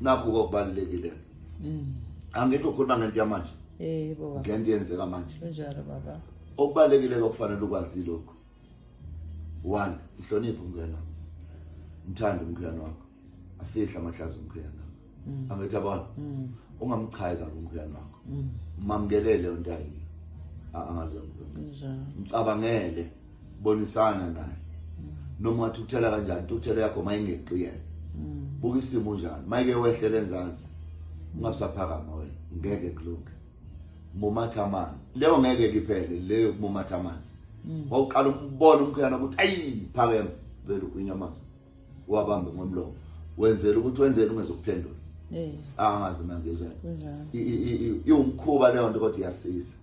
Nakho okubalulekile. Angithi ukhuluma ngento yamanje. Yebo baba. Ngento yenzeka manje. Kunjalo baba. Okubalulekile okufanele ukwazi lokho. One, mhloniphe umkhwena wakho. Mthande umkhwena wakho. Afihle amahlazo umkhwena wakho. Angithi yabona. Ungamchayi kabi umkhwena wakho. Mamkelele into ayiyo. Angazi Kunjalo. Mcabangele, bonisana naye. Noma ungathukuthela kanjani, intukuthelo yakho mayingeqi yena. Buka isimo njani. Mayike wehlele enzansi. Ungabusaphakama wena, ngeke kulunge. Mumatha amanzi. Leyo ngeke kuphele, leyo kumumatha amanzi. Wawuqala umbona umkhwena ukuthi ayi phakema vele ugwinya amanzi. Wabambe ngomlomo. Wenzela ukuthi wenzele ungezokuphendula. Angazi noma ngizwe. Kunjalo. Iwumkhuba leyo nto kodwa iyasiza.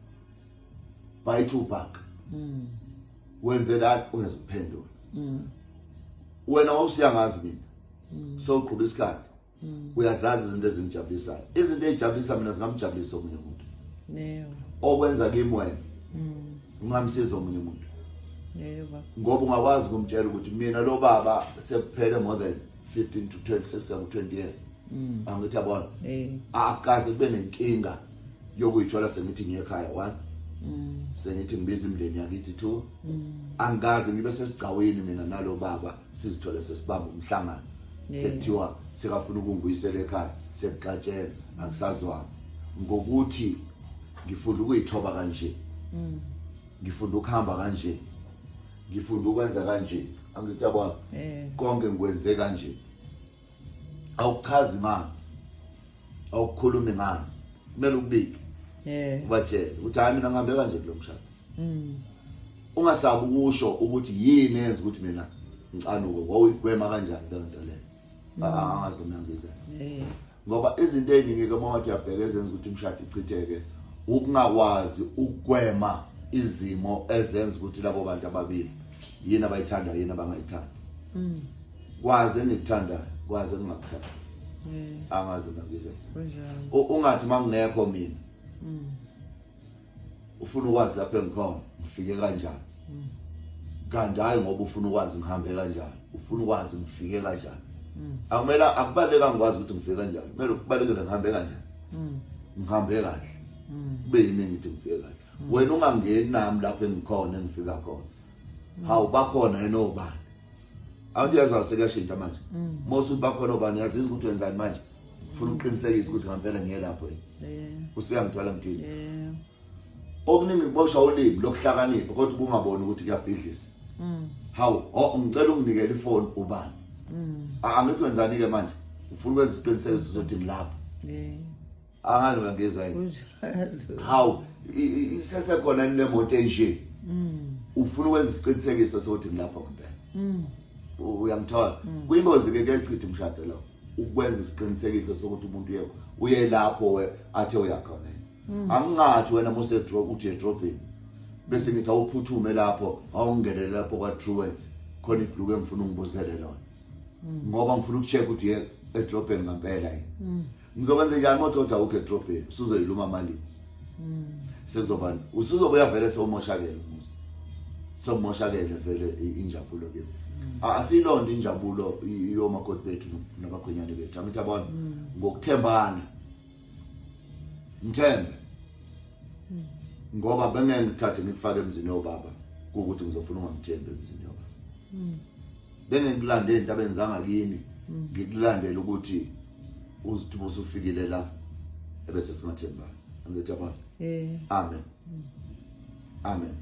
Bite ubhaka. Wenzela ungezokuphendula. Wena wawusiyangazi mina. Sewuqhuba isikhathi. Uyazazi izinto ezingijabulisayo. Izinto ezijabulisa mina zingamjabulisa omunye umuntu. Yebo. Okwenza kimi wena. Ungamsiza omunye umuntu. Yebo baba. Ngoba ungakwazi ukumtshela ukuthi mina lo baba sekuphele more than 15 to 20 sesiya 20 years. Angithi yabona. Akaze kube nenkinga yokuyithola sengithi ngiye ekhaya one. Sengithi ngibiza imindeni yakithi two. Angikaze ngibe sesigcawini mina nalo baba sizithole sesibamba umhlangano. Sekuthiwa sekafuna ukungibuyisela ekhaya sekuxatshela akusazwani. Ngokuthi ngifunda ukuyithoba kanje. Ngifunda ukuhamba kanje. Ngifunda ukwenza kanje. Angithi yabona. Konke ngikwenze kanje. Awuchazi ngani. Awukhulumi ngani. Kumele ukubike. Ubatshele ukuthi hayi mina ngihambe kanje kulo mshado. Ungasabi ukusho ukuthi yini eyenza ukuthi mina ngicanuke, wawuyigwema kanjani leyo nto leyo. Angazi noma ngize. Ngoba izinto eziningi ke uma wathi uyabheka ezenza ukuthi umshado ichitheke, ukungakwazi ukugwema izimo ezenza ukuthi labo bantu ababili yini abayithandayo yini abangayithandi. Kwazi engikuthandayo, kwazi engingakuthandi. Angazi noma ngize. Ungathi mangingekho mina. Ufuna ukwazi lapho engikhona, ngifike kanjani. Kanti hayi ngoba ufuna ukwazi ngihambe kanjani, ufuna ukwazi ngifike kanjani. Akumele akubaleka ngikwazi ukuthi ngifike kanjani, kumele kubalekele ngihambe kanjani. Ngihambe kahle. Kube yimi ngithi ngifike kahle. Wena ungangeni nami lapho engikhona engifika khona. Hawu bakhona yena obani. Awuyezwa sekuyashintsha manje. Mose uthi bakhona obani yazizwa ukuthi wenzani manje. Ufuna ukuqinisekisa ukuthi ngempela ngiye lapho yini. Usuyangithwala ngithini. Okuningi kuboshwa ulimi lokuhlakanipha kodwa ubungaboni ukuthi kuyabhidliza. Hawu, ngicela unginikele ifoni ubani. Angithi wenzani ke manje? Ufuna ukwenza isiqinisekiso sokuthi ngilapho. Angazi ngizwa yini. Hawu, isesekhona le moto enje. Ufuna ukwenza isiqinisekiso sokuthi ngilapho ngempela. Uyangithola. Kuyingozi ke kuyachitha umshado lo. Ukwenza isiqinisekiso sokuthi umuntu uyekho uye lapho athe uyakhona. Angingathi wena mose drop uthi edrobheni. Bese ngithi awuphuthume lapho, awungenele lapho kwa Truworths. Khona ibhluku engifuna ungibuzele lona. Ngoba ngifuna ukucheck ukuthi uye edrobheni ngempela yini. Ngizokwenza njani mothi othi awukho edrobheni, usuzoyiluma mali. Sekuzoba usuzobuya vele sewumoshakele umuzi. Sewumoshakele vele injabulo ke. Asilonto injabulo yomakoti bethu nabakhwenyane bethu. Angithi yabona ngokuthembana. Ngithembe. Ngoba bengeke ngithathe ngikufake emzini yobaba ukuthi ngizofuna ungangithembi emzini yobaba. Bengeke ngilande into abenzanga kini, ngikulandele ukuthi uzithi usufikile la ebese singathembana. Angithi yabona. Amen. Amen.